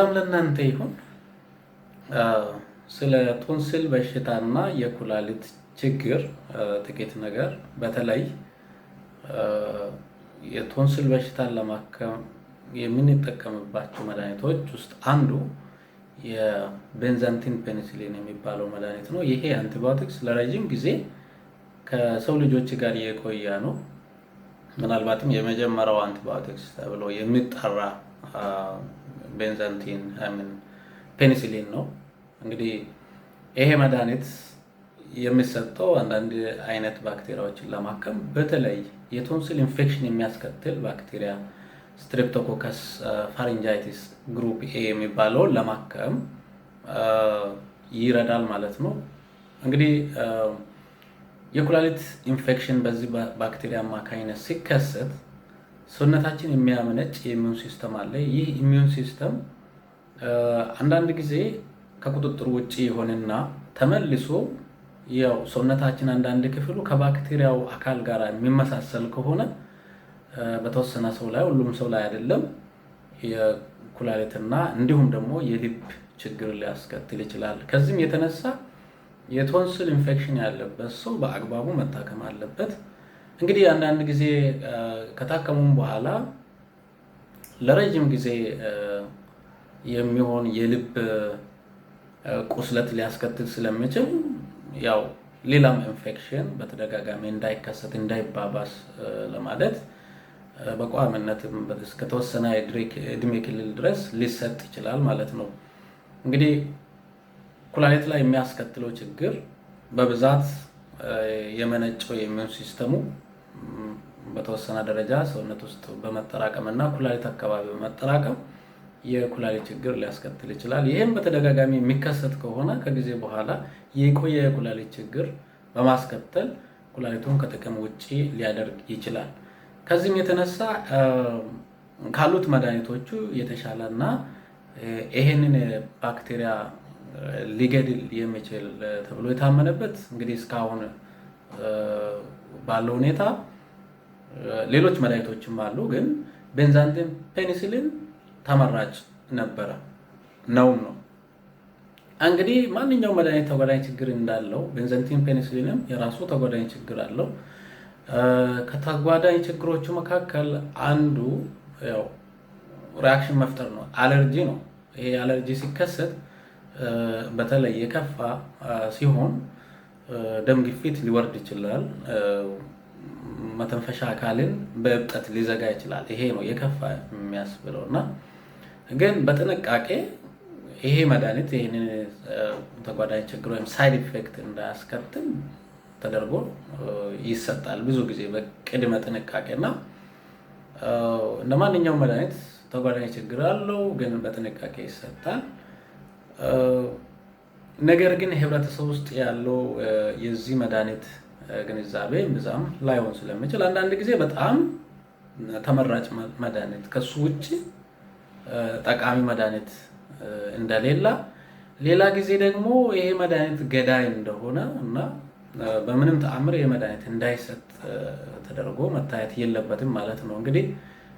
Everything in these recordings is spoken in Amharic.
ሰላም ለእናንተ ይሁን። ስለ ቶንሲል በሽታና የኩላሊት ችግር ጥቂት ነገር፣ በተለይ የቶንሲል በሽታን ለማከም የምንጠቀምባቸው መድኃኒቶች ውስጥ አንዱ የ benzathine penicillin የሚባለው መድኃኒት ነው። ይሄ አንቲባዮቲክስ ለረጅም ጊዜ ከሰው ልጆች ጋር የቆየ ነው። ምናልባትም የመጀመሪያው አንቲባዮቲክስ ተብሎ የሚጠራ benzathine penicillin ነው። እንግዲህ ይሄ መድኃኒት የሚሰጠው አንዳንድ አይነት ባክቴሪያዎችን ለማከም፣ በተለይ የቶንሲል ኢንፌክሽን የሚያስከትል ባክቴሪያ Streptococcus pharyngitis group A የሚባለውን ለማከም ይረዳል ማለት ነው። እንግዲህ የኩላሊት ኢንፌክሽን በዚህ ባክቴሪያ አማካኝነት ሲከሰት ሰውነታችን የሚያመነጭ የ immune system አለ። ይህ immune system አንዳንድ ጊዜ ከቁጥጥር ውጭ ይሆንና ተመልሶ ያው ሰውነታችን አንዳንድ ክፍሉ ከባክቴሪያው አካል ጋር የሚመሳሰል ከሆነ በተወሰነ ሰው ላይ፣ ሁሉም ሰው ላይ አይደለም፣ የኩላሊትና እንዲሁም ደግሞ የልብ ችግር ሊያስከትል ይችላል። ከዚህም የተነሳ የቶንስል ኢንፌክሽን ያለበት ሰው በአግባቡ መታከም አለበት። እንግዲህ አንዳንድ ጊዜ ከታከሙም በኋላ ለረጅም ጊዜ የሚሆን የልብ ቁስለት ሊያስከትል ስለሚችል ያው ሌላም ኢንፌክሽን በተደጋጋሚ እንዳይከሰት፣ እንዳይባባስ ለማለት በቋሚነት እስከተወሰነ እድሜ ክልል ድረስ ሊሰጥ ይችላል ማለት ነው። እንግዲህ ኩላሊት ላይ የሚያስከትለው ችግር በብዛት የመነጨው የ immune system ኡ በተወሰነ ደረጃ ሰውነት ውስጥ በመጠራቀም እና ኩላሊት አካባቢ በመጠራቀም የኩላሊት ችግር ሊያስከትል ይችላል። ይህም በተደጋጋሚ የሚከሰት ከሆነ ከጊዜ በኋላ የቆየ የኩላሊት ችግር በማስከተል ኩላሊቱን ከጥቅም ውጪ ሊያደርግ ይችላል። ከዚህም የተነሳ ካሉት መድኃኒቶቹ የተሻለ እና ይሄንን ባክቴሪያ ሊገድል የሚችል ተብሎ የታመነበት፣ እንግዲህ እስካሁን ባለው ሁኔታ ሌሎች መድኃኒቶችም አሉ፣ ግን benzathine penicillin ተመራጭ ነበረ፣ ነውም ነው። እንግዲህ ማንኛውም መድኃኒት ተጓዳኝ ችግር እንዳለው benzathine penicillin ም የራሱ ተጓዳኝ ችግር አለው። ከተጓዳኝ ችግሮቹ መካከል አንዱ ያው reaction መፍጠር ነው፣ አለርጂ ነው። ይሄ አለርጂ ሲከሰት በተለይ የከፋ ሲሆን ደም ግፊት ሊወርድ ይችላል። መተንፈሻ አካልን በእብጠት ሊዘጋ ይችላል። ይሄ ነው የከፋ የሚያስብለው። እና ግን በጥንቃቄ ይሄ መድኃኒት ይህንን ተጓዳኝ ችግር ወይም side effect እንዳያስከትል ተደርጎ ይሰጣል። ብዙ ጊዜ በቅድመ ጥንቃቄ። እና እንደ ማንኛውም መድኃኒት ተጓዳኝ ችግር አለው፣ ግን በጥንቃቄ ይሰጣል። ነገር ግን ህብረተሰብ ውስጥ ያለው የዚህ መድኃኒት ግንዛቤ ብዙም ላይሆን ስለሚችል አንዳንድ ጊዜ በጣም ተመራጭ መድኃኒት፣ ከሱ ውጭ ጠቃሚ መድኃኒት እንደሌለ፣ ሌላ ጊዜ ደግሞ ይሄ መድኃኒት ገዳይ እንደሆነ እና በምንም ተአምር ይሄ መድኃኒት እንዳይሰጥ ተደርጎ መታየት የለበትም ማለት ነው። እንግዲህ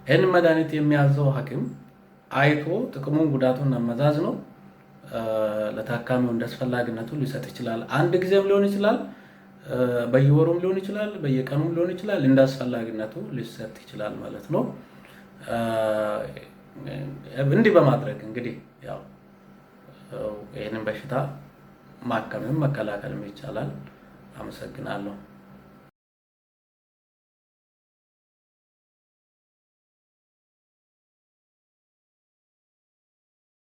ይህንን መድኃኒት የሚያዘው ሐኪም አይቶ ጥቅሙን ጉዳቱን አመዛዝኖ ለታካሚው እንደ አስፈላጊነቱ ሊሰጥ ይችላል። አንድ ጊዜም ሊሆን ይችላል፣ በየወሩም ሊሆን ይችላል፣ በየቀኑም ሊሆን ይችላል። እንደ አስፈላጊነቱ ሊሰጥ ይችላል ማለት ነው። እንዲህ በማድረግ እንግዲህ ያው ይህንን በሽታ ማከምም መከላከልም ይቻላል። አመሰግናለሁ።